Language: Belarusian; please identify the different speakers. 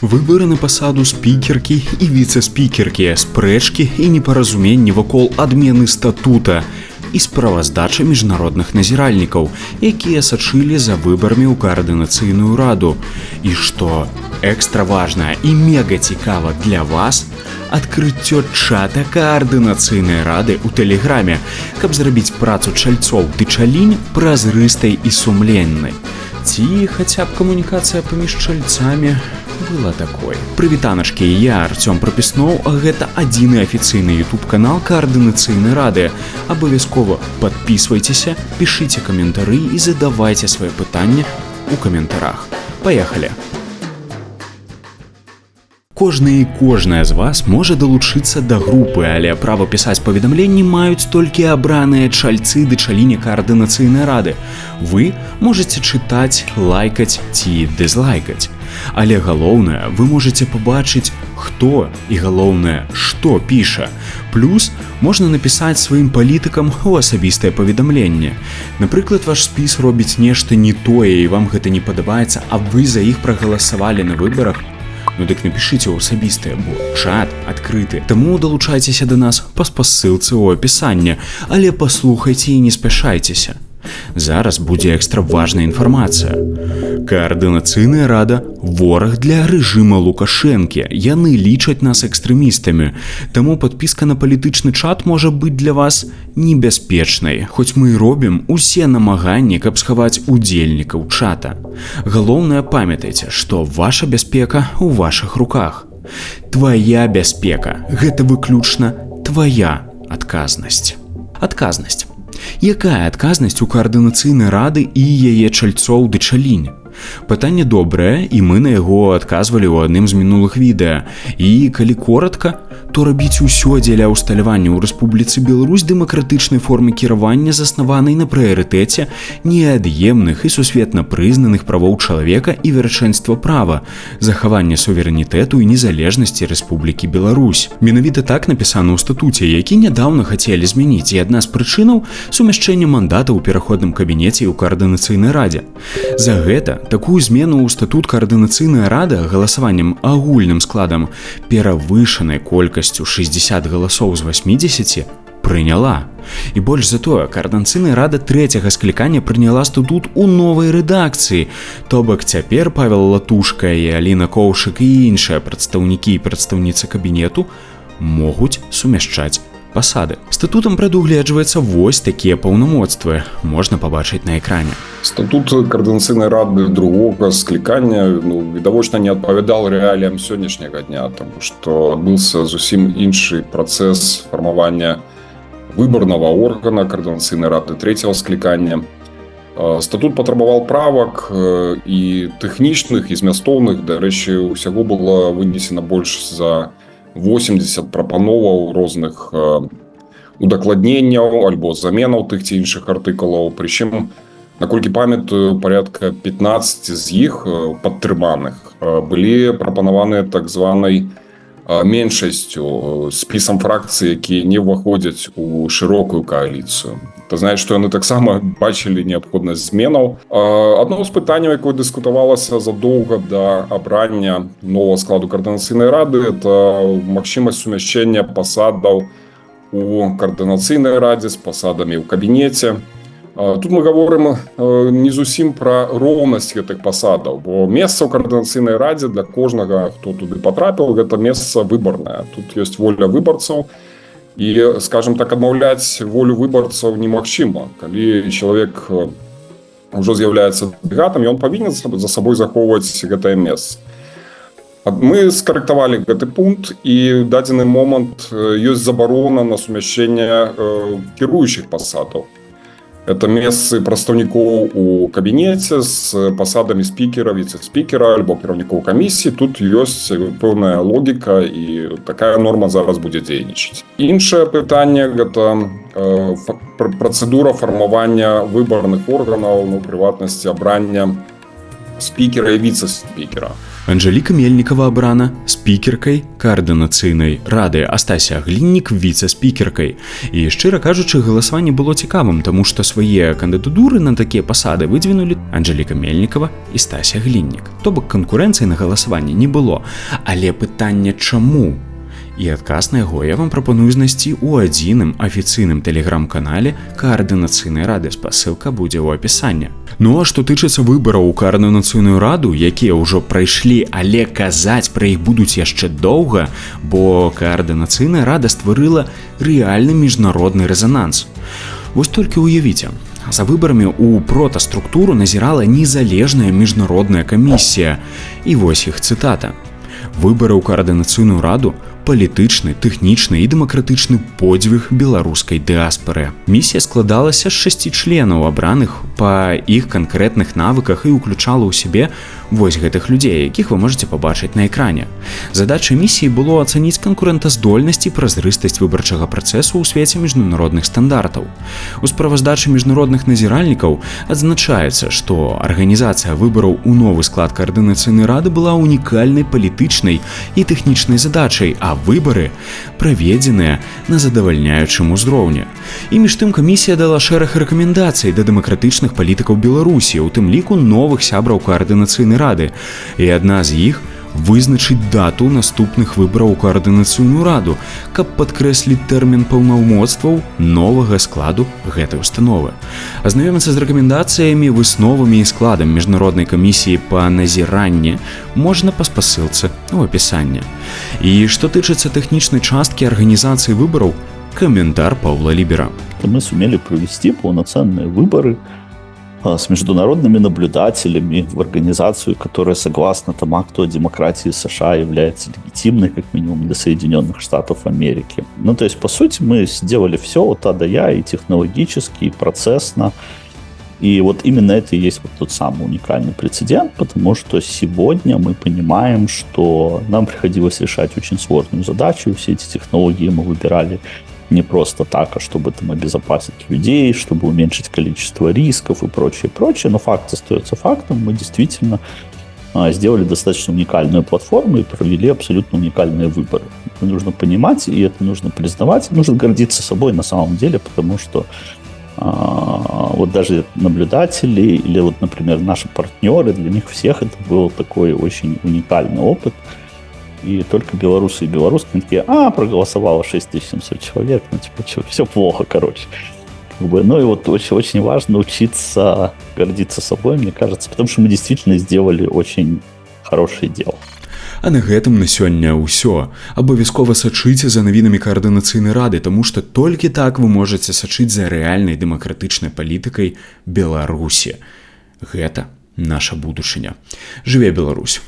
Speaker 1: Выбары на пасаду спікеркі і віцэ-спікеркі, спрэчкі і непаразуменні вакол адмены статута і справаздача міжнародных назіральнікаў, якія сачылі за выбарамі ў Каардынацыйную раду. І што экстра важна і мега цікава для вас, адкрыццё чата Каардынацыйнай рады ў Тэлеграме, каб зрабіць працу чальцоў ды чалінь празрыстай і сумленнай. Ці хаця б камунікацыя паміж чальцамі была такой. Прывітаначкі, я Арцём Прапісноў, а гэта адзіны афіцыйны YouTube канал Каардынацыйнай рады. Абавязкова падпісвайцеся, пішыце каментары і задавайце свае пытанні ў каментарах. Паехалі. Кожны і кожная з вас можа далучыцца да групы, але права пісаць паведамленні маюць толькі абраныя чальцы ды чаліні Каардынацыйнай рады. Вы можаце чытаць, лайкаць ці дызлайкаць. Але галоўнае, вы можаце пабачыць, хто і, галоўнае, што піша. Плюс можна напісаць сваім палітыкам у асабістае паведамленне. Напрыклад, ваш спіс робіць нешта не тое і вам гэта не падабаецца, а вы за іх прагаласавалі на выбарах. Ну дык напішыце ў асабістае, бо чат адкрыты. Таму далучайцеся да нас па спасылцы ў апісанні, але паслухайце і не спяшайцеся. Зараз будзе экстра важная інфармацыя. Каардынацыйная рада — вораг для рэжыма Лукашэнкі. Яны лічаць нас экстрэмістамі. Таму падпіска на палітычны чат можа быць для вас небяспечнай. Хоць мы і робім усе намаганні, каб схаваць удзельнікаў чата. Галоўнае, памятайце, што ваша бяспека ў вашых руках. Твая бяспека — гэта выключна твая адказнасць. Адказнасць. Якая адказнасць у Каардынацыйнай рады і яе чальцоў ды чалінь? Пытанне добрае, і мы на яго адказвалі ў адным з мінулых відэа. І калі коратка, то рабіць усё дзеля ўсталявання ў Рэспубліцы Беларусь дэмакратычнай формы кіравання, заснаванай на прыярытэце неад'емных і сусветна прызнаных правоў чалавека і вершэнства права, захавання суверэнітэту і незалежнасці Рэспублікі Беларусь. Менавіта так напісана ў статуце, які нядаўна хацелі змяніць, і адна з прычынаў — сумяшчэння мандата ў пераходным кабінеце і ў Каардынацыйнай радзе. За гэта такую змену ў статут Каардынацыйная рада галасаваннем агульным складам перавышанай колькасцю 60 галасоў з 80 прыняла. І больш за тое, Каардынацыйная рада трэцяга склікання прыняла статут у новай рэдакцыі. То бок цяпер Павел Латушка і Аліна Коўшык і іншыя прадстаўнікі і прадстаўніцы кабінету могуць сумяшчаць пасады. Статутам прадугледжваецца вось такія паўнамоцтвы, можна пабачыць на экране.
Speaker 2: Статут Каардынацыйнай рады другога склікання, ну, відавочна, не адпавядал рэаліям сённяшняга дня, таму што адбыўся зусім іншы працэс фармавання выбарнага органа Каардынацыйнай рады трэцяга склікання. Статут патрабаваў правак і тэхнічных, і змястоўных. Дарэчы, усяго было вынесена больш за 80 прапановаў розных удакладненняў альбо заменаў тых ці іншых артыкулаў. Прычым, наколькі памятаю, порядка 15 з іх падтрыманых былі прапанаваныя так званай меншасцю, спісам фракцыі, якія не ўваходзяць у шырокую кааліцыю. То значит, што яны таксама бачылі неабходнасць зменаў. Адно з пытанняў, якое дыскутавалася задоўга да абрання нового складу Каардынацыйнай рады, это магчымасць сумяшчэння пасадаў у Каардынацыйнай радзе з пасадамі ў кабінеце. Тут мы гаворым не зусім пра роўнасць гэтых пасадаў, бо месца ў Каардынацыйнай радзе для кожнага, хто туды патрапіў, гэта месца выбарнае. Тут ёсць воля выбарцаў, і, скажем так, адмаўляць волю выбарцаў немагчыма. Калі чалавек ўжо з'яўляецца дэлегатам, ён павінен за сабой захоўваць гэтае месца. Мы скарэктавалі гэты пункт, і ў дадзены момант ёсць забарона на сумяшчэнне кіруючых пасадаў, это месцы прадстаўнікоў у кабінеце, з пасадамі спікера, віцэ-спікера альбо кіраўнікоў камісіі. Тут ёсць пэўная логіка, і такая норма зараз будзе дзейнічаць. Іншае пытанне — гэта працэдура фармавання выбарных органаў, ну, прыватнасці, абрання спікера і віцэ-спікера.
Speaker 1: Анжаліка Мельнікава абрана спікеркай Каардынацыйнай рады, а Стася Гліннік віцэ-спікеркай. І, шчыра кажучы, галасаванне было цікавым, таму што свае кандыдатуры на такія пасады выдзвінулі Анжаліка Мельнікава і Стася Гліннік. То бок канкурэнцыі на галасаванні не было. Але пытанне: чаму? І адказ на яго я вам прапаную знайсці ў адзіным афіцыйным тэлеграм-канале Каардынацыйнай рады. Спасылка будзе ў апісанні. Ну а што тычыцца выбараў у Каардынацыйную раду, якія ўжо прайшлі, але казаць пра іх будуць яшчэ доўга, бо Каардынацыйная рада стварыла рэальны міжнародны рэзананс. Вось толькі ўявіце, за выбарамі ў протаструктуру назірала незалежная міжнародная камісія. І вось іх цытата: «Выбары ў Каардынацыйную раду — палітычны, тэхнічны і дэмакратычны подзвіг беларускай дыаспары». Місія складалася з шасці членаў, абраных па іх канкрэтных навыках, і ўключала ў сябе вось гэтых людзей, якіх вы можете пабачыць на экране. Задача місіі было ацаніць канкурэнтаздольнасць і празрыстасць выбарчага працэсу ў свеце міжнародных стандартаў. У справаздачы міжнародных назіральнікаў адзначаецца, што арганізацыя выбараў у новы склад Каардынацыйнай рады была унікальнай палітычнай і тэхнічнай задачай, а выбары праведзеныя на задавальняючым узроўні. І між тым камісія дала шэраг рэкамендацый да дэмакратычных палітыкаў Беларусі, у тым ліку новых сябраў Каардынацыйнай рады. І адна з іх — вызначыць дату наступных выбараў у Каардынацыйную раду, каб падкрэсліць тэрмін паўнамоцтваў новага складу гэтай установы. Азнаёміцца з рэкамендацыямі, высновамі і складам міжнароднай камісіі па назіранні можна па спасылцы ў апісанні. І што тычыцца тэхнічнай часткі арганізацыі выбараў, каментар Паўла Лібера.
Speaker 3: Мы сумели провести полноценные выборы с международными наблюдателями в организацию, которая, согласно там, акту о демократии США, является легитимной, как минимум, для Соединенных Штатов Америки. Ну, то есть, по сути, мы сделали все от А до Я и технологически, и процессно. И вот именно это и есть вот тот самый уникальный прецедент, потому что сегодня мы понимаем, что нам приходилось решать очень сложную задачу, все эти технологии мы выбирали не просто так, а чтобы там обезопасить людей, чтобы уменьшить количество рисков и прочее, прочее. Но факт остается фактом. Мы действительно сделали достаточно уникальную платформу и провели абсолютно уникальные выборы. Это нужно понимать, и это нужно признавать. Нужно гордиться собой на самом деле, потому что вот даже наблюдатели или вот, например, наши партнеры, для них всех это был такой очень уникальный опыт. И только белорусы и белоруски такие: «А, проголосовало 6700 человек, ну, типа, что, все плохо, короче». Как бы, ну и вот очень, очень важно учиться гордиться собой, мне кажется, потому что мы действительно сделали очень хорошее дело.
Speaker 1: А на гэтым на сёння ўсё. Абавязкова сачыце за навінамі Каардынацыйнай рады, таму што толькі так вы можаце сачыць за рэальнай дэмакратычнай палітыкай Беларусі. Гэта наша будучыня. Жыве Беларусь!